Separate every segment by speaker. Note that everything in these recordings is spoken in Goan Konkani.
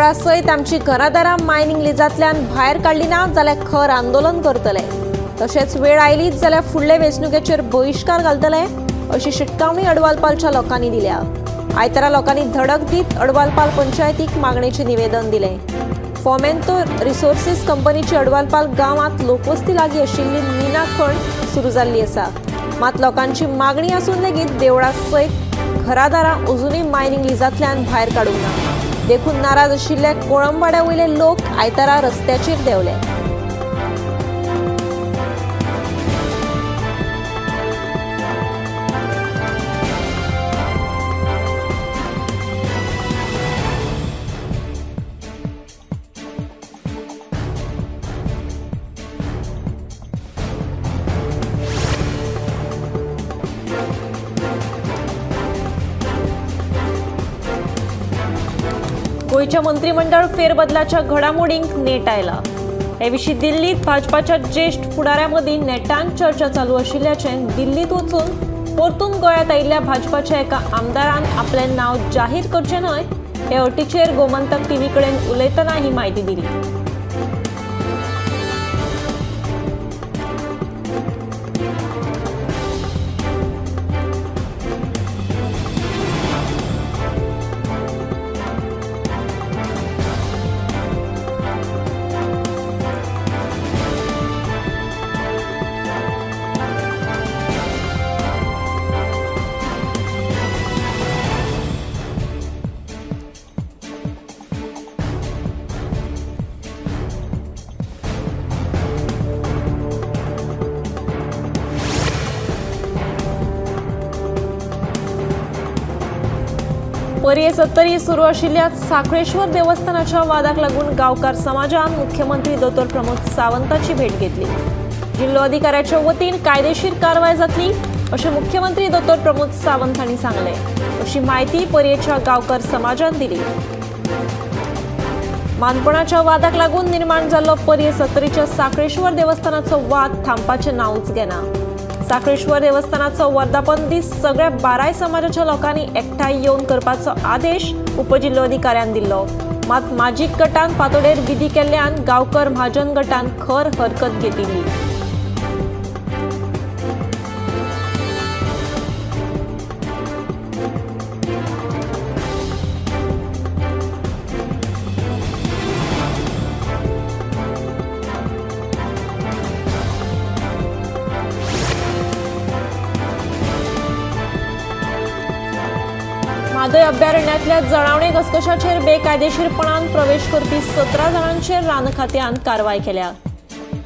Speaker 1: देवळा सयत आमची घरादारां मायनिंग लिजांतल्यान भायर काडली ना जाल्यार खर आंदोलन करतले, तशेंच वेळ आयलीच जाल्यार फुडले वेंचणुकेचेर बहिश्कार घालतले अशी शिटकावणी अडवालपालच्या लोकांनी दिल्या। आयतारा लोकांनी धडक दीत अडवालपाल पंचायतीक मागणेचें निवेदन दिलें। फोमेंतो रिसोर्सीस कंपनीची अडवालपाल गांवांत लोकवस्ती लागीं आशिल्ली मिना खण सुरू जाल्ली आसा। मात लोकांची मागणी आसून लेगीत देवळा सयत घरादारां अजुनूय मायनिंग लिजांतल्यान भायर काडूंक ना। देखून नाराज आशिल्ले कोळंबवाड्या वयले लोक आयतारा रस्त्याचेर देंवले। गोंयच्या मंत्रिमंडळ फेरबदलाच्या घडामोडींक नेट आयला। हे विशीं दिल्लीत भाजपाच्या ज्येश्ठ फुडाऱ्यां मदीं नेटान चर्चा चालू आशिल्ल्याचें दिल्लीत वचून परतून गोंयांत आयिल्ल्या भाजपाच्या एका आमदारान आपलें नांव जाहीर करचें न्हय हे अटीचेर गोमंतक टीव्ही कडेन उलयतना ही म्हायती दिली। पर्ये सत्तरी सुरू आशिल्ल्या साखळेश्वर देवस्थानाच्या वादाक लागून गांवकार समाजान मुख्यमंत्री दोतोर प्रमोद सावंताची भेट घेतली। जिल्लोधिकाऱ्याच्या वतीन कायदेशीर कारवाय जातली अशें मुख्यमंत्री दोतोर प्रमोद सावंत हांणी सांगलें। अशी म्हायती पर्येच्या गांवकार समाजान दिली। मानपणाच्या वादाक लागून निर्माण जाल्लो पर्ये सत्तरीच्या साखळेश्वर देवस्थानाचो वाद थांबपाचें नांवूच घेना। साखळेश्वर देवस्थानाचो वर्धापन दीस सगळ्या 12 समाजाच्या लोकांनी एकठांय येवन करपाचो आदेश उपजिल्लोधिकाऱ्यान दिल्लो। मात माजीक गटान फातोडेर विधी केल्ल्यान गांवकर म्हाजन गटान खर हरकत घेतिल्ली। म्हादय अभयारण्यातल्या जळावणे घसघशाचेर बेकायदेशीरपणान प्रवेश करपी 17 जाणांचेर रान खात्यान कारवाय केल्या।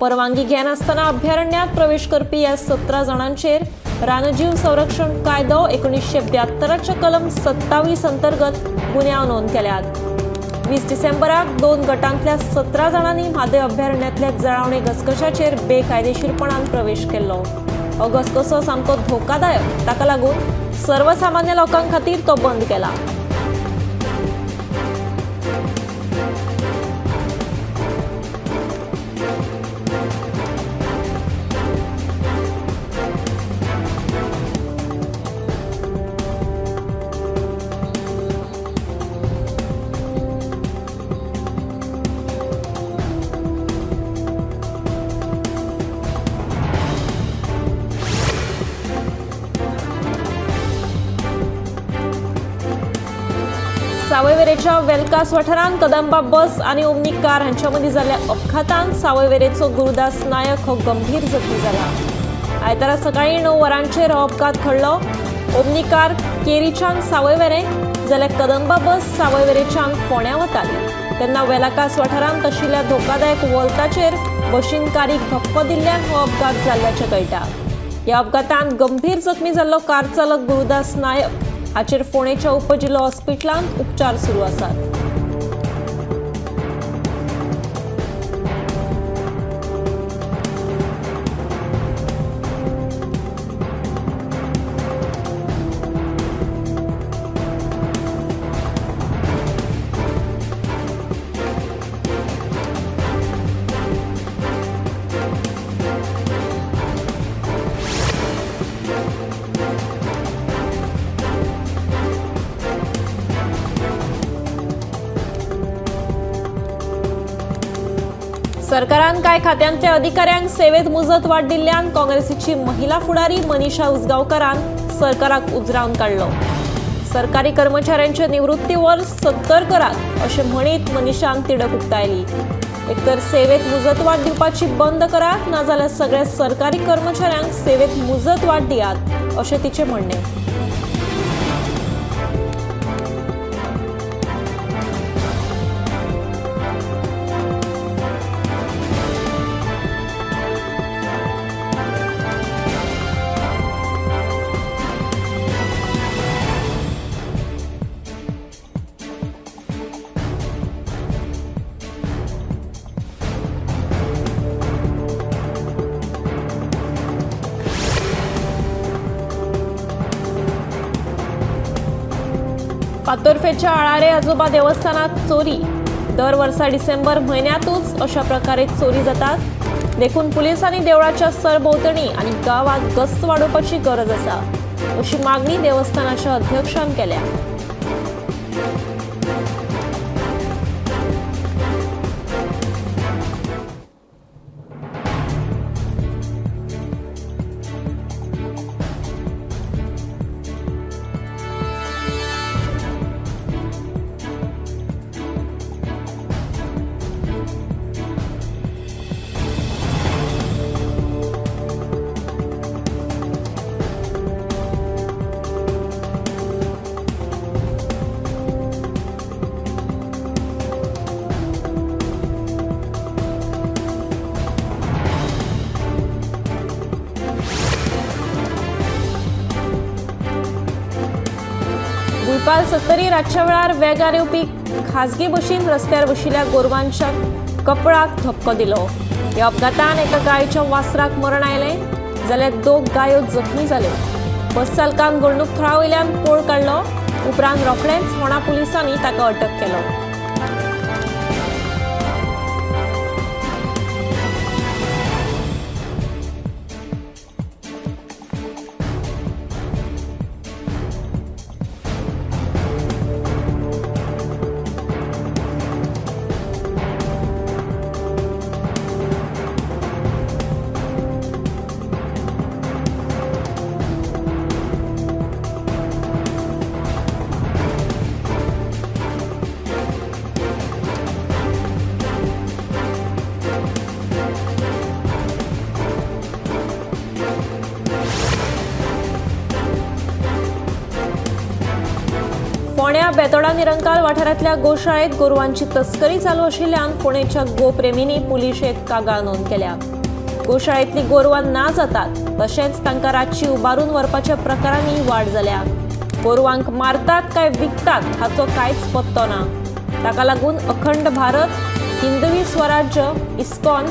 Speaker 1: परवानगी घेनासतना अभयारण्यात प्रवेश करपी ह्या 17 जाणांचेर रानजीव संरक्षण कायदो 1972 कलम 27 अंतर्गत गुन्यांव नोंद केल्यात। 20 डिसेंबराक 2 गटांतल्या 17 जाणांनी म्हादय अभयारण्यातल्या जळावणे घसघशाचेर बेकायदेशीरपणान प्रवेश केल्लो। हो घसघसो सामको धोकादायक, ताका लागून सर्वसामान्य लोकां खातीर तो बंद केला। सावयवेरेच्या वेलकास वाठारांत कदंबा बस आनी ओमनी कार हांच्या मदीं जाल्ल्या अपघातांत सावयवेरेचो गुरुदास नायक हो गंभीर जखमी जाला। आयतारा सकाळीं 9 वरांचेर हो अपघात घडलो। ओमनी कार केरीच्यान सावयवेरे जाल्यार कदंबा बस सावयवेरेच्यान फोंड्या वताली तेन्ना वेलाकास वाठारांत आशिल्ल्या धोकादायक वोल्ताचेर बशीन कारीक धक्को दिल्ल्यान हो अपघात जाल्ल्याचें कळटा। ह्या अपघातांत गंभीर जखमी जाल्लो कार चालक गुरुदास नायक हाचेर फोंडेच्या उपजिल्लो हॉस्पिटलांत उपचार सुरू आसात। सरकारान कांय खात्यांतल्या अधिकाऱ्यांक सेवेत मुजत वाड दिल्ल्यान काँग्रेसीची महिला फुडारी मनीषा उसगांवकारान सरकाराक उजरावन काडलो. सरकारी कर्मचाऱ्यांच्या निवृत्तीवर 70 करात अशें म्हणीत मनीषान तिडक उक्तायली. एकतर सेवेत मुजतवाड दिवपाची बंद करात, नाजाल्यार सगळ्या सरकारी कर्मचाऱ्यांक सेवेत मुजतवाड दियात अशें तिचें म्हणणें. फातोर्फेच्या आळारे आजोबा देवस्थानात चोरी. दर वर्सा डिसेंबर म्हयन्यांतूच अशा प्रकारे चोरी जातात. देखून पुलिसांनी देवळाच्या सरभोंवतणी आनी गांवात गस्त वाडोवपाची गरज आसा अशी मागणी देवस्थानाच्या अध्यक्षान केल्या. भुंयपाल सत्तरी रातच्या वेळार वेगार येवपी खाजगी बशीन रस्त्यार बशिल्ल्या गोरवांच्या कपळाक धपको दिलो. ह्या अपघातान एका गायच्या वासराक मरण आयलें जाल्यार 2 गायो जखमी जाल्यो. बस चालकान घडणूक थळा वयल्यान पळ काडलो. उपरांत रोखडेंच होणा पुलिसांनी ताका अटक केलो. फोंड्या बेतोडा निरंकाल वाठारांतल्या गोशाळेत गोरवांची तस्करी चालू आशिल्ल्यान फोंडेच्या गोप्रेमींनी पुलिशेंत कागाळ नोंद केल्या. गोशाळेंतली गोरवां ना जातात तशेंच तांकां रातची उबारून व्हरपाच्या प्रकारांनी वाड जाल्या. गोरवांक मारतात काय विकतात हाचो कांयच पत्तो ना. ताका लागून अखंड भारत, हिंदवी स्वराज्य, इस्कॉन,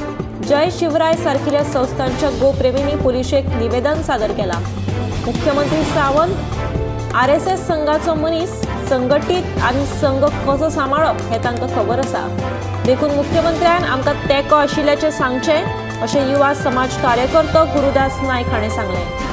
Speaker 1: जय शिवराय सारकिल्या संस्थांच्या गोप्रेमींनी पुलिशेक निवेदन सादर केलां. मुख्यमंत्री सावंत आरएसएस संघाचो मनीस संघटीत आनी संघ कसो सांबाळप हें तांकां खबर आसा. देखून मुख्यमंत्र्यान आमकां तेंको आशिल्ल्याचें सांगचें अशें युवा समाज कार्यकर्तो गुरुदास नायक हाणें सांगलें.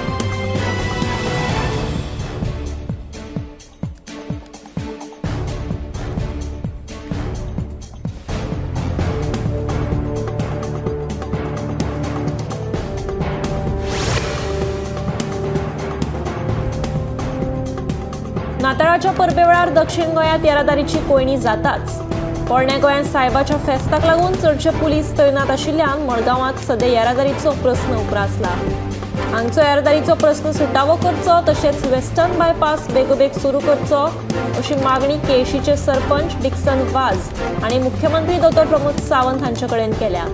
Speaker 1: नाताळाच्या परबे वेळार दक्षिण गोंयांत येरादारीची कोंयडी जाताच. पोरण्या गोंयांत सायबाच्या फेस्ताक लागून चडशे पुलीस तैनात आशिल्ल्यान मडगांवांत सद्या येरादारीचो प्रस्न उप्रासला. हांगचो येरादारीचो प्रस्न सुटावो करचो तशेंच वेस्टर्न बायपास बेगोबेग सुरू करचो अशी मागणी केशीचे सरपंच डिक्सन वाझ आनी मुख्यमंत्री दोतोर प्रमोद सावंत हांचे कडेन केल्या.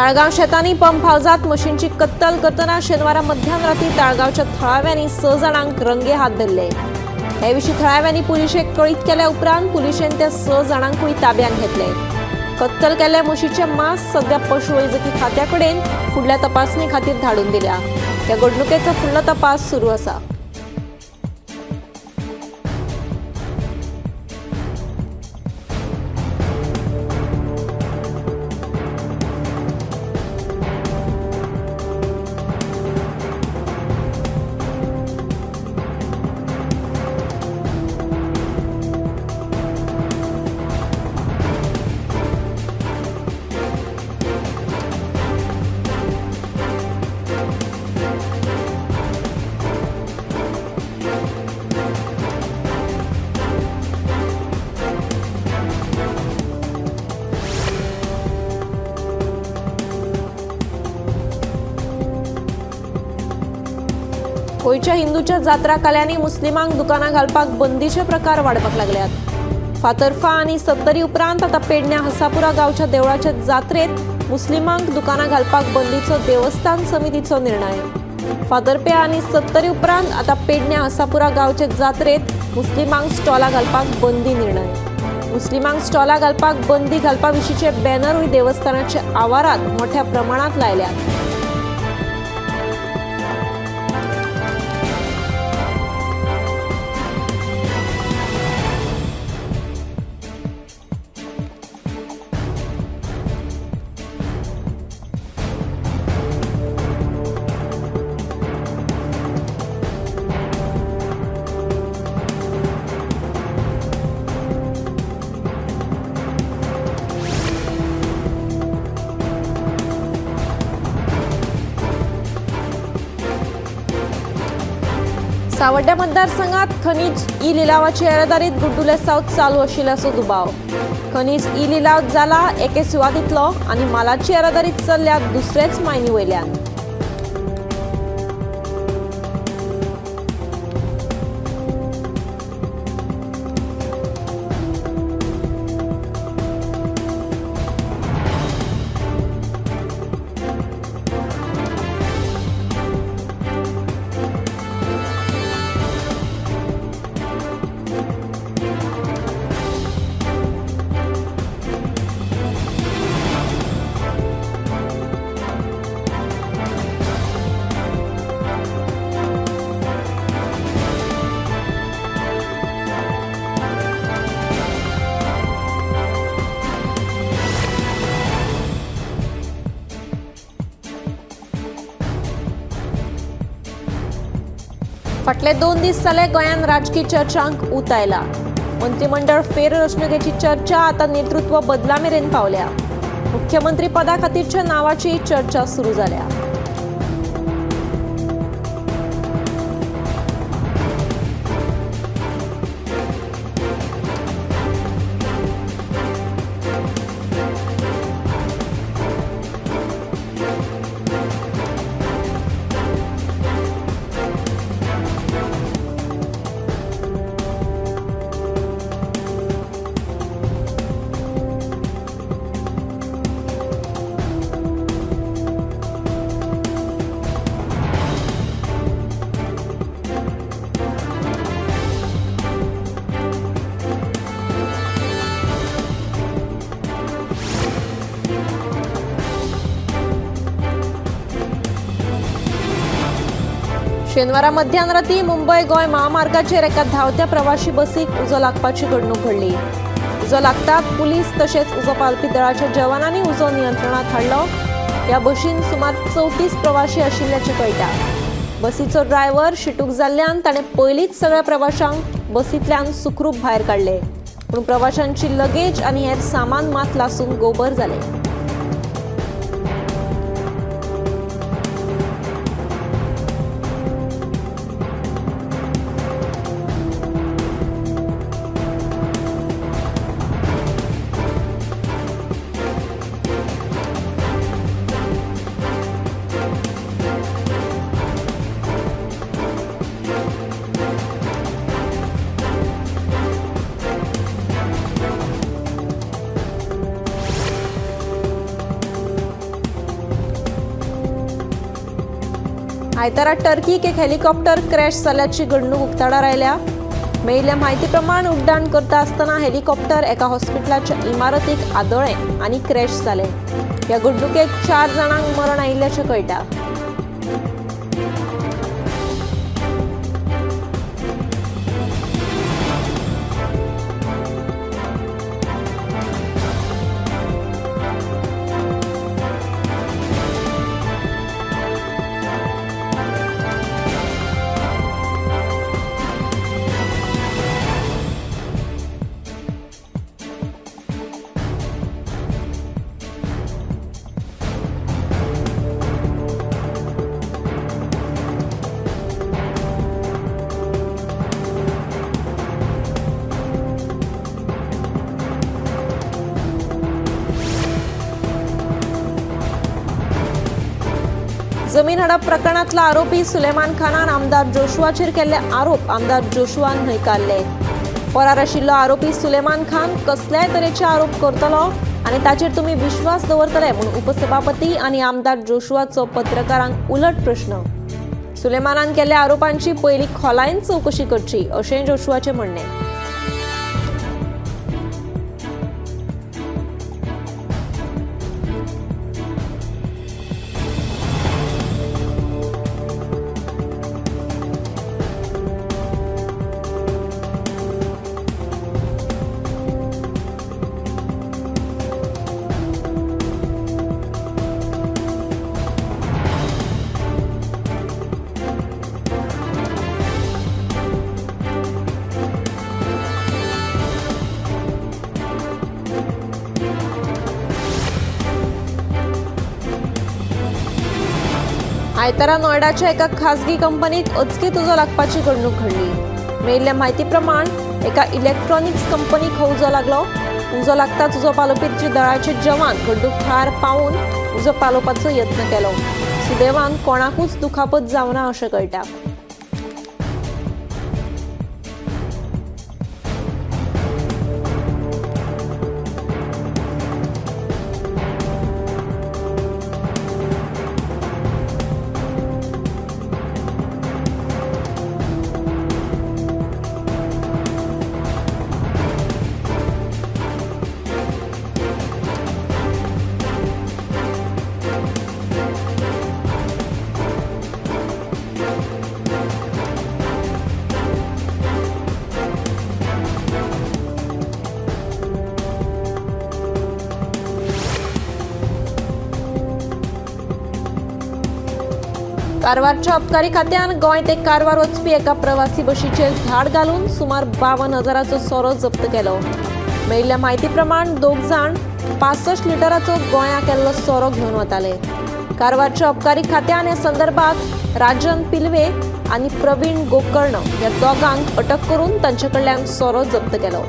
Speaker 1: ताळगांव शेतांनी पंप हावजात मशीनची कत्तल करतना शेनवारा मध्यान राती ताळगांवच्या थळाव्यांनी 6 जाणांक रंगे हात धरले. हे विशीं थळाव्यांनी पुलिशेक कळीत केल्या उपरांत पुलिशेन त्या 6 जाणांकूय ताब्यांत घेतले. कत्तल केल्ल्या म्हशीचें मांस सध्या पशुवैजकी खात्या कडेन फुडल्या तपासणी खातीर धाडून दिल्या. त्या घडणुकेचो फुडलो तपास सुरू आसा. गोंयच्या हिंदूच्या जात्रा काल्यांनी मुस्लिमांक दुकानां घालपाक बंदीचे प्रकार वाडपाक लागल्यात. फातर्फा आनी सत्तरी उपरांत आतां पेडण्या हसापुरा गांवच्या देवळाच्या जात्रेत मुस्लिमांक दुकानां घालपाक बंदीचो देवस्थान समितीचो निर्णय. फातर्प्या आनी सत्तरी उपरांत आतां पेडण्या हसापुरा गांवचे जात्रेत मुस्लिमांक स्टॉलां घालपाक बंदी निर्णय. मुस्लिमांक स्टॉलां घालपाक बंदी घालपा विशींचे बॅनरूय देवस्थानाच्या आवारात मोठ्या प्रमाणात लायल्यात. सावड्ड्या मतदारसंघात खनिज ई लिलावाची येरादारीत गुड्डुले सावथ चालू आशिल्ल्याचो दुबाव. खनिज ई लिलाव जाला एके सुवातींतलो आनी मालाची येरादारी चल्ल्या दुसरेच मायनी वयल्यान. फाटले 2 दीस जाले गोंयांत राजकी चर्चांक ऊत आयला. मंत्रीमंडळ फेररचणुकेची चर्चा आतां नेतृत्व बदला मेरेन पावल्या. मुख्यमंत्री पदा खातीरच्या नावाची चर्चा सुरू जाल्या. शेनवारा मध्यानराती मुंबय गोंय महामार्गाचेर एका धांवत्या प्रवाशी बसीक उजो लागपाची घडणूक घडली. उजो लागतात पुलीस तशेंच उजो पालपी दळाच्या जवानांनी उजो नियंत्रणात हाडलो. ह्या बशीन सुमार 34 प्रवाशी आशिल्ल्याचें कळटा. बसीचो ड्रायव्हर शिटूक जाल्ल्यान ताणें पयलींच सगळ्या प्रवाशांक बसींतल्यान सुखरूप भायर काडले, पूण प्रवाशांची लगेज आनी हेर सामान मात लासून गोबर जालें. आयतारा टर्कीक एक हेलिकॉप्टर क्रॅश जाल्ल्याची घडणूक उक्ताडार आयल्या. मेळिल्ल्या म्हायती प्रमाण उड्डाण करता आसतना हेलिकॉप्टर एका हॉस्पिटलाच्या इमारतीक आदळ्ळें आनी क्रॅश जालें. ह्या घडणुकेत 4 जाणांक मरण आयिल्ल्याचें कळटा. जमीन हडप प्रकरणातला आरोपी सुलेमान खानान आमदार जोशुआचेर केल्ले आरोप आमदार जोशुआन न्हयकारले. फरार आशिल्लो आरोपी सुलेमान खान कसल्याय तरेचे आरोप करतलो आनी ताचेर तुमी विश्वास दवरतले म्हूण उपसभापती आनी आमदार जोशुआचो पत्रकारांक उलट प्रश्न. सुलेमानान केल्ल्या आरोपांची पयली खोलायेन चवकशी करची अशें जोशुआचें म्हणणें. आयतारा नोयडाच्या एका खासगी कंपनीत अचकीत उजो लागपाची घडणूक घडली. मेळिल्ल्या म्हायती प्रमाण एका इलेक्ट्रॉनिक्स कंपनीक हो उजो लागलो. उजो लागताच उजो पालोवपी दळाचे जवान घडणूक थळार पावून उजो पालोवपाचो यत्न केलो. सुदैवान कोणाकूच दुखापत जावना अशें कळटा. कारवारच्या अबकारी खात्यान गोंय ते कारवार वचपी एका प्रवासी बशीचेर धाड घालून सुमार 52,000चो सोरो जप्त केलो. मेळिल्ल्या म्हायती प्रमाण 2 जाण 65 लिटराचो गोंया केल्लो सोरो घेवन वताले. कारवारच्या अबकारी खात्यान ह्या संदर्भात राजन पिलवे आनी प्रवीण गोकर्ण ह्या दोगांक अटक करून तांचे कडल्यान सोरो जप्त केलो.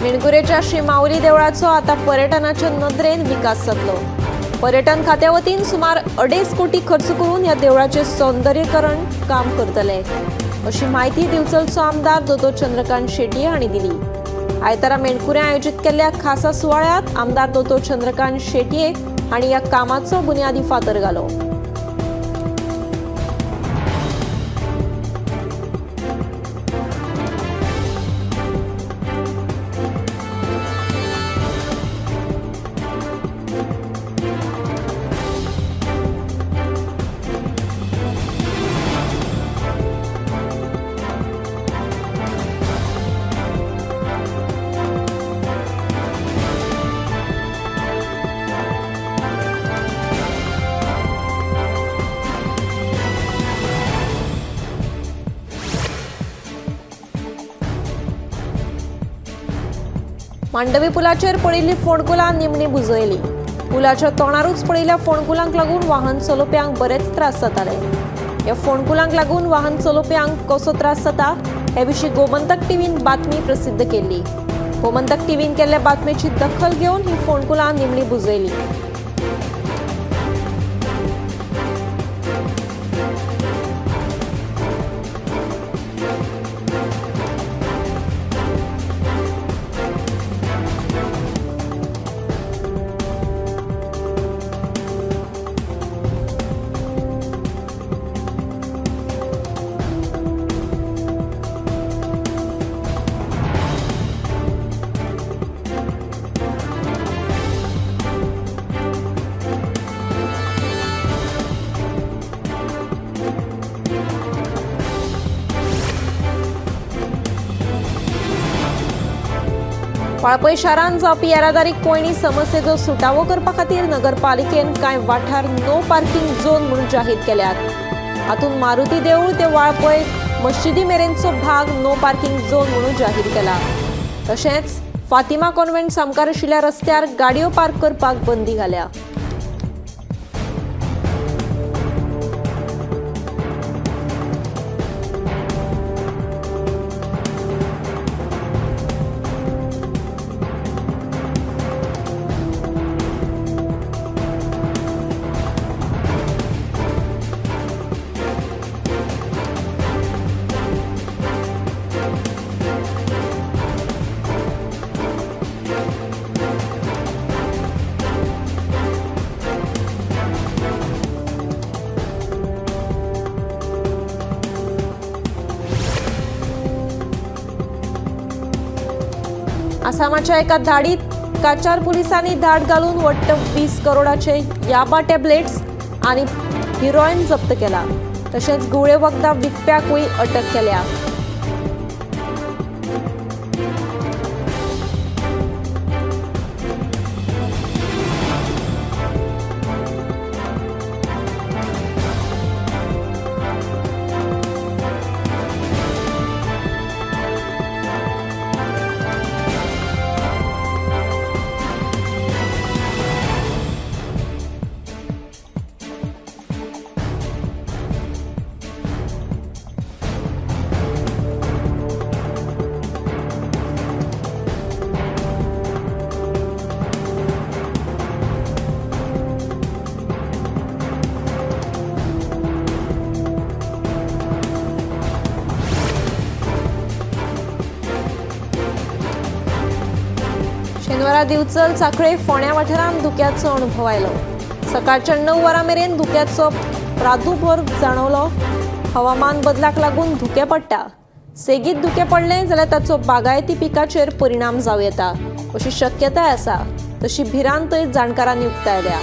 Speaker 1: मेणकुरेच्या श्री माऊली देवळाचो आता पर्यटनाच्या नदरेन विकास जातलो. पर्यटन खात्या वतीन सुमार 2.5 कोटी खर्च करून ह्या देवळाचें सौंदर्यीकरण काम करतले अशी म्हायती दिवचलचो आमदार दोतोर चंद्रकांत शेट्ये हांणी दिली. आयतारा मेणकुरे आयोजीत केल्ल्या खासा सुवाळ्यांत आमदार दोतोर चंद्रकांत शेट्ये हांणी ह्या कामाचो बुन्यादी फातर घालो. मांडवी पुलाचेर पडिल्ली फोंडकुलां निमणी बुजयली. पुलाच्या तोंडारूच पडिल्ल्या फोंडकुलांक लागून वाहन चलोवप्यांक बरेच त्रास जाताले. ह्या फोंडकुलांक लागून वाहन चलोवप्यांक कसो त्रास जाता हे विशीं गोमंतक टीव्हीन बातमी प्रसिद्ध केल्ली. गोमंतक टीव्हीन केल्ल्या बातमेची दखल घेवन ही फोंडकुलां निमणी बुजयली. वाळपय शारांत जावपी येरादारी कोयणी समस्येचो सुटावो करपा खातीर नगरपालिकेन कांय वाठार नो पार्किंग झोन म्हणून जाहीर केल्यात. हातूंत मारुती देऊळ ते वाळपय मशिदी मेरेनचो भाग नो पार्किंग झोन म्हणून जाहीर केला. तशेंच फातिमा कॉन्व्हेंट सामकार आशिल्ल्या रस्त्यार गाडयो पार्क करपाक बंदी घाल्या. आसामाच्या एका धाडीत काचार पुलिसांनी धाड घालून वट्ट 20 करोडाचे याबा टॅबलेट्स आनी हिरोईन जप्त केला. तशेंच घुंवळे वखदां विकप्याकूय अटक केल्या. शेनवारा दिवचल सांखळे फोंड्या वाठारांत धुक्याचो अणभव आयलो. सकाळच्या 9 वरां मेरेन धुक्याचो प्रादुर्भाव जाणवलो. हवामान बदलाक लागून धुकें पडटा. सेगीत धुकें पडलें जाल्यार ताचो बागायती पिकाचेर परिणाम जावं येता अशी शक्यताय आसा. तशी भिरांतय जाणकारांनी उक्तायल्या.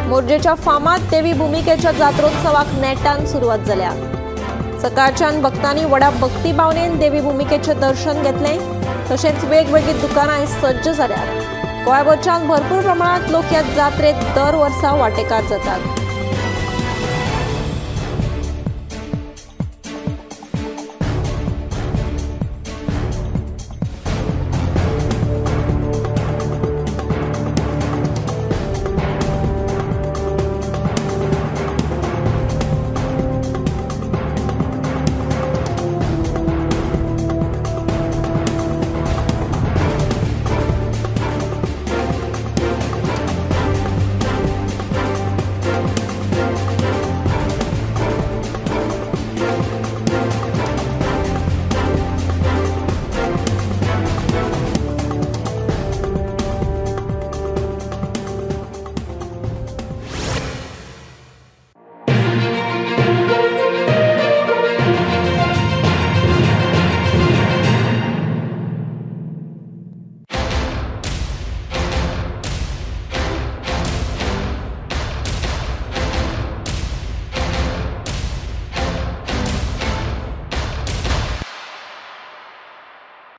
Speaker 1: मोरजेच्या फामाद देवी भूमिकेच्या जात्रोत्सवाक नेटान सुरवात जाल्या. सकाळच्यान भक्तांनी व्हडा भक्ती भावनेन देवी भूमिकेचें दर्शन घेतलें. तशेंच वेगवेगळीं दुकानांय सज्ज जाल्यात. गोंयभरच्यान भरपूर प्रमाणांत लोक ह्या जात्रेत दर वर्सा वांटेकार जातात.